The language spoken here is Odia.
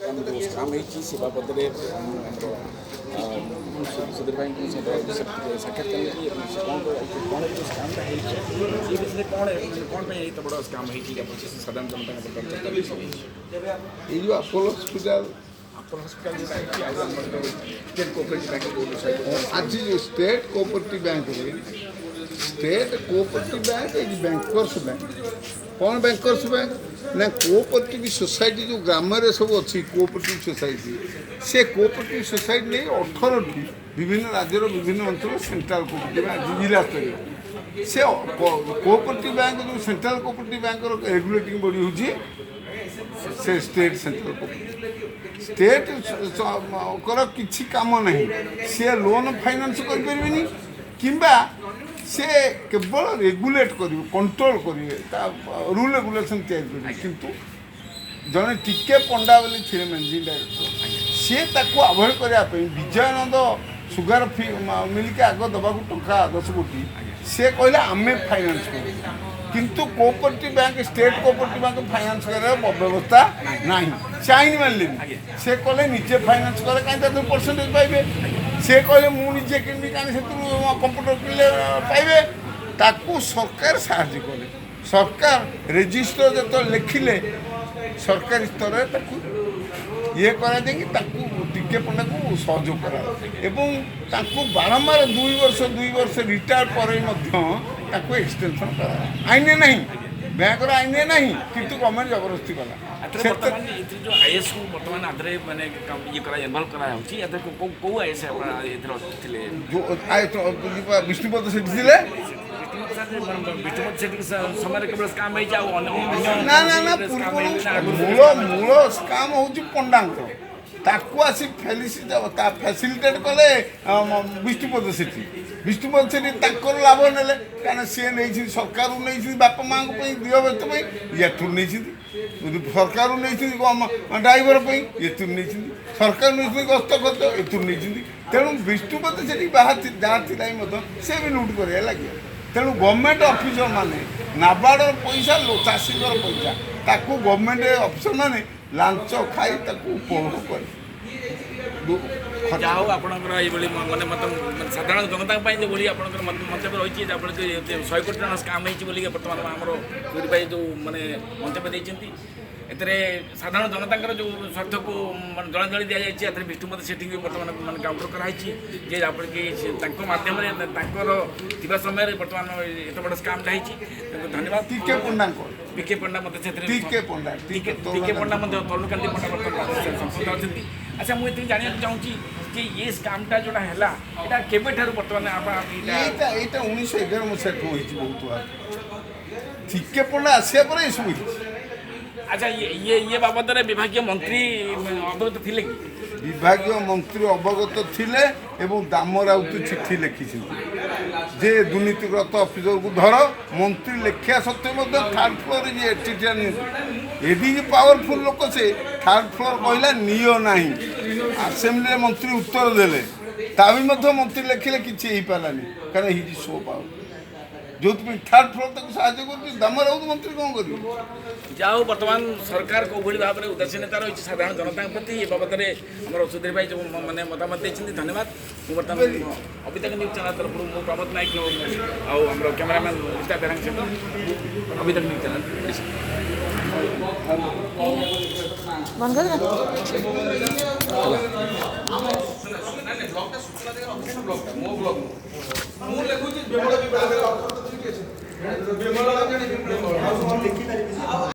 ବର୍ତ୍ତମାନ ଯେଉଁ ସ୍କାମ୍ ହେଇଛି, ସେ ବାବଦରେ ଆମର ସୁଧୀର ଭାଇଙ୍କ ସହିତ ସାକ୍ଷାତ କଲି ଏବଂ ସେ କ'ଣ କ'ଣ ଯେଉଁ ସ୍କାମ୍ଟା ହେଇଛି, ସେ ବିଷୟରେ କ'ଣ ମାନେ କ'ଣ ପାଇଁ ଏତେ ବଡ଼ ସ୍କାମ୍ ହେଇଛି, ଆପଣ ସେ ସାଧାରଣ ଜନତାଙ୍କ ବର୍ତ୍ତମାନ ଚର୍ଚ୍ଚା ବିଷୟ ହେଇଛି। ଏଇ ଯେଉଁ ଆପୋଲୋ ହସ୍ପିଟାଲ, ଆପୋଲୋ ହସ୍ପିଟାଲ ଯେଉଁଟା ହେଇଛି ଆଉ ଆମର ଯେଉଁ ଷ୍ଟେଟ୍ କୋଅପରେଟିଭ୍ ବ୍ୟାଙ୍କ ଯେଉଁ 100 କୋଟି। ଆଜି ଯେଉଁ ଷ୍ଟେଟ୍ କୋଅପରେଟିଭ୍ ବ୍ୟାଙ୍କରେ, ଷ୍ଟେଟ୍ କୋଅପରେଟିଭ୍ ବ୍ୟାଙ୍କ ଏଇ ବ୍ୟାଙ୍କର୍ସ ବ୍ୟାଙ୍କ। କ'ଣ ବ୍ୟାଙ୍କର୍ସ ବ୍ୟାଙ୍କ ନା, କୋଅପରେଟିଭ୍ ସୋସାଇଟି ଯେଉଁ ଗ୍ରାମରେ ସବୁ ଅଛି କୋଅପରେଟିଭ୍ ସୋସାଇଟି, ସେ କୋଅପରେଟିଭ୍ ସୋସାଇଟି ନେଇ 18ଟି ବିଭିନ୍ନ ରାଜ୍ୟର ବିଭିନ୍ନ ଅଞ୍ଚଳ ସେଣ୍ଟ୍ରାଲ କୋଅପରେଟିଭ୍ ବ୍ୟାଙ୍କ ଜିଲ୍ଲା ସ୍ତରୀୟ। ସେ କୋଅପରେଟିଭ୍ ବ୍ୟାଙ୍କ ଯେଉଁ ସେଣ୍ଟ୍ରାଲ କୋଅପରେଟିଭ୍ ବ୍ୟାଙ୍କର ରେଗୁଲେଟିଂ ବଡି ହେଉଛି ସେ ଷ୍ଟେଟ୍ ସେଣ୍ଟ୍ରାଲ କୋଅପରେଟିଭ୍। ଷ୍ଟେଟ୍ ଙ୍କର କିଛି କାମ ନାହିଁ। ସିଏ ଲୋନ୍ ଫାଇନାନ୍ସ କରିପାରିବେନି କିମ୍ବା ସେ କେବଳ ରେଗୁଲେଟ୍ କରିବେ, କଣ୍ଟ୍ରୋଲ କରିବେ, ତା ରୁଲ୍ ରେଗୁଲେସନ୍ ତିଆରି କରିବେ। କିନ୍ତୁ ଜଣେ ଟିକେ ପଣ୍ଡା ବୋଲି ଥିଲେ ମ୍ୟାନେଜିଂ ଡାଇରେକ୍ଟର, ସିଏ ତାକୁ ଆଭଏଡ଼ କରିବା ପାଇଁ ବିଜୟାନନ୍ଦ ସୁଗାର ମିଲ୍କି ଆଗ ଦେବାକୁ ଟଙ୍କା 10 କୋଟି ସିଏ କହିଲେ ଆମେ ଫାଇନାନ୍ସ କରିବୁ। କିନ୍ତୁ cooperative bank, state cooperative bank finance କରିବାର ବ୍ୟବସ୍ଥା ନାହିଁ। ସେ ଆଇନ ମାନିଲେନି। ସେ କହିଲେ ନିଜେ ଫାଇନାନ୍ସ କଲେ କାହିଁ ତା ଦେହରୁ ପରସେଣ୍ଟେଜ ପାଇବେ। ସେ କହିଲେ ମୁଁ ନିଜେ କିଣିବି, କାହିଁ ସେଥିରୁ କମ୍ପ୍ୟୁଟର କିଣିଲେ ପାଇବେ। ତାକୁ ସରକାର ସାହାଯ୍ୟ କଲେ। ସରକାର ରେଜିଷ୍ଟର ଯେତେବେଳେ ଲେଖିଲେ, ସରକାରୀ ସ୍ତରରେ ତାକୁ ଇଏ କରାଯାଇକି ତାକୁ ଟିକେ ପଣ୍ଡାକୁ ସହଯୋଗ କରାଗଲା ଏବଂ ତାଙ୍କୁ ବାରମ୍ବାର 2 ବର୍ଷ 2 ବର୍ଷ ରିଟାୟାର୍ଡ ପରେ ମଧ୍ୟ ତାକୁ ଏକ୍ସଟେନସନ୍ କରାଗଲା। ଆଇନରେ ନାହିଁ, ବ୍ୟାଙ୍କର ଆଇନରେ ନାହିଁ, କିନ୍ତୁ ଗଭର୍ଣ୍ଣମେଣ୍ଟ ଜବରଦସ୍ତି କଲା। ଏଥିରେ ବର୍ତ୍ତମାନ ଏଥିରେ ଯେଉଁ ଆଇଏଏସ୍କୁ ବର୍ତ୍ତମାନ ଆଧିରେ ମାନେ ଇଏ କରା ଇନଭଲ୍ଭ କରାଯାଉଛି, ଏଥିରେ କୋଉ କୋଉ ଆଇଏଏସ୍ ଆପଣ ଏଥିରେ ଥିଲେ? ଯୋଉ ବିଷ୍ଣୁପଦ ସେଠି ଥିଲେ। ବିଷ୍ଣୁପଦ ସେଠି ସମୟରେ କେବଳ ସ୍କାମ୍ ହେଇଛି ଆଉ ଅନ୍ୟ ନା ନା ନା ସ୍କାମ୍ ପୂର୍ବରୁ ହେଇନି ନା ଆଗରୁ? ମୂଳ ମୂଳ ସ୍କାମ୍ ହେଉଛି ପଣ୍ଡାଙ୍କର। ତାକୁ ଆସି ତା ଫ୍ୟାସିଲିଟେଟ୍ କଲେ ବିଷ୍ଣୁପଦ ସେଠି। ବିଷ୍ଣୁପଦ ସେଠି ତାଙ୍କର ଲାଭ ନେଲେ, କାରଣ ସିଏ ନେଇଛନ୍ତି, ସରକାରରୁ ନେଇଛନ୍ତି ବାପା ମାଆଙ୍କ ପାଇଁ, ଦେହ ବ୍ୟସ୍ତ ପାଇଁ, ଏଠୁ ନେଇଛନ୍ତି। ସରକାରରୁ ନେଇଛନ୍ତି ଡ୍ରାଇଭର ପାଇଁ, ଏଥିରୁ ନେଇଛନ୍ତି। ସରକାର ନେଇଛନ୍ତି ଗସ୍ତ ଖର୍ଚ୍ଚ, ଏଥିରୁ ନେଇଛନ୍ତି। ତେଣୁ ବିଷ୍ଣୁପଦ ସେଠି ବାହା ଯାହା ଥିଲା ହିଁ ମଧ୍ୟ ସେ ବି ଲୁଟ୍ କରିବା ଲାଗିବ। ତେଣୁ ଗଭର୍ଣ୍ଣମେଣ୍ଟ ଅଫିସର ମାନେ ନାବାର୍ଡ଼ର ପଇସା, ଚାଷୀଙ୍କର ପଇସା, ତାକୁ ଗଭର୍ଣ୍ଣମେଣ୍ଟ ଅଫିସର ମାନେ ଲାଞ୍ଚ ଖାଇ ତାକୁ ଉପଭୋଗ କରେ। ଯାହା ହଉ, ଆପଣଙ୍କର ଏଇଭଳି ମାନେ ମତ ମାନେ ସାଧାରଣ ଜନତାଙ୍କ ପାଇଁ ଯେଉଁଭଳି ଆପଣଙ୍କର ମନ୍ତବ୍ୟ ରହିଛି, ଯାହାଫଳରେ 100 କୋଟି ଟଙ୍କା ସ୍କାମ୍ ହେଇଛି ବୋଲି ବର୍ତ୍ତମାନ ଆମର ସୁଧୀର ଭାଇ ଯେଉଁ ମାନେ ମନ୍ତବ୍ୟ ଦେଇଛନ୍ତି, ଏଥିରେ ସାଧାରଣ ଜନତାଙ୍କର ଯେଉଁ ସ୍ୱାର୍ଥକୁ ମାନେ ଜଳାଞ୍ଜଳି ଦିଆଯାଇଛି। ଏଥିରେ ବିଷ୍ଣୁପଦ ସେଠୀଙ୍କୁ ବର୍ତ୍ତମାନ ମାନେ କାଉଣ୍ଟର କରାହେଇଛି ଯେ ଯାହାଫଳରେ କି ସେ ତାଙ୍କ ମାଧ୍ୟମରେ ତାଙ୍କର ଥିବା ସମୟରେ ବର୍ତ୍ତମାନ ଏତେ ବଡ଼ ସ୍କାମ୍ଟା ହେଇଛି। ତାଙ୍କୁ ଧନ୍ୟବାଦ। ଟିକେ ପଣ୍ଡାଙ୍କ ପିକେ ପଣ୍ଡା ମଧ୍ୟ ସେଥିରେ ଟିକେ ପଣ୍ଡା। ଟିକେ ଟିକେ ପଣ୍ଡା ମଧ୍ୟ, ତରୁଣକାନ୍ତି ପଣ୍ଡା ବର୍ତ୍ତମାନ ସମ୍ପୃକ୍ତ ଅଛନ୍ତି। ଆଚ୍ଛା, ମୁଁ ଏତିକି ଜାଣିବାକୁ ଚାହୁଁଛି ଯେ ଇଏ ସ୍କାମ୍ଟା ଯେଉଁଟା ହେଲା, ଏଇଟା କେବେଠାରୁ ବର୍ତ୍ତମାନ ଆପଣ ଏଇଟା ଏଇଟା 1911 ମସିହାଠୁ ହେଇଛି। ବହୁତ ଟିକେ ପଣ୍ଡା ଆସିବା ପରେ ଏସବୁ ହେଇଛି। ଆଚ୍ଛା, ଇଏ ଇଏ ଇଏ ବାବଦରେ ବିଭାଗୀୟ ମନ୍ତ୍ରୀ ଅବଗତ ଥିଲେ କି? ବିଭାଗୀୟ ମନ୍ତ୍ରୀ ଅବଗତ ଥିଲେ ଏବଂ ଦାମ ରାଉତ ଚିଠି ଲେଖିଛନ୍ତି ଯେ ଦୁର୍ନୀତିଗ୍ରସ୍ତ ଅଫିସରକୁ ଧର। ମନ୍ତ୍ରୀ ଲେଖିବା ସତ୍ତ୍ୱେ ମଧ୍ୟ ଥାର୍ଡ ଫ୍ଲୋରରେ ଯିଏ ଚିଠିଟା ନିଅନ୍ତୁ, ଏଦିକି ପାୱାରଫୁଲ୍ ଲୋକ ସେ, ଥାର୍ଡ ଫ୍ଲୋର କହିଲା ନିଅ ନାହିଁ। ଆସେମ୍ବଲିରେ ମନ୍ତ୍ରୀ ଉତ୍ତର ଦେଲେ, ତା ବି ମଧ୍ୟ ମନ୍ତ୍ରୀ ଲେଖିଲେ, କିଛି ହେଇପାରିଲାନି, କାରଣ he is so power. ଯେଉଁଥିପାଇଁ ଥାର୍ଡ ଫ୍ଲୋର ତାକୁ ସାହାଯ୍ୟ କରୁଛି। ଦାମ ରାଉତ ମନ୍ତ୍ରୀ କ'ଣ କରିବେ? ଯାହା ହଉ, ବର୍ତ୍ତମାନ ସରକାର କେଉଁଭଳି ଭାବରେ ଉଦାସୀନତା ରହିଛି ସାଧାରଣ ଜନତାଙ୍କ ପ୍ରତି, ଏ ବାବଦରେ ଆମର ସୁଧୀର ଭାଇ ଯେଉଁ ମାନେ ମତାମତ ଦେଇଛନ୍ତି, ଧନ୍ୟବାଦ। ମୁଁ ବର୍ତ୍ତମାନ ଅବିତାକ ନ୍ୟୁଜ୍ ଚ୍ୟାନେଲ୍ ତରଫରୁ ମୁଁ ପ୍ରମୋଦ ନାୟକ ଆଉ ଆମର କ୍ୟାମେରାମ୍ୟାନ୍ ରୀତା ବେହେରାଙ୍କ ସହିତ ଅବିତାକ ନ୍ୟୁଜ୍ ଚ୍ୟାନେଲ୍, ଓଡ଼ିଶା। ବନ୍ଦ କରିଦେବା। ବ୍ଲଗଟା ସୂଚନା ଜାଗାରେ ଅଫିସିଆଲ ବ୍ଲଗଟା, ମୋ ବ୍ଲଗ ନୁହଁ। ମୁଁ ଲେଖୁଛି ବିମଳ। ବିମଳ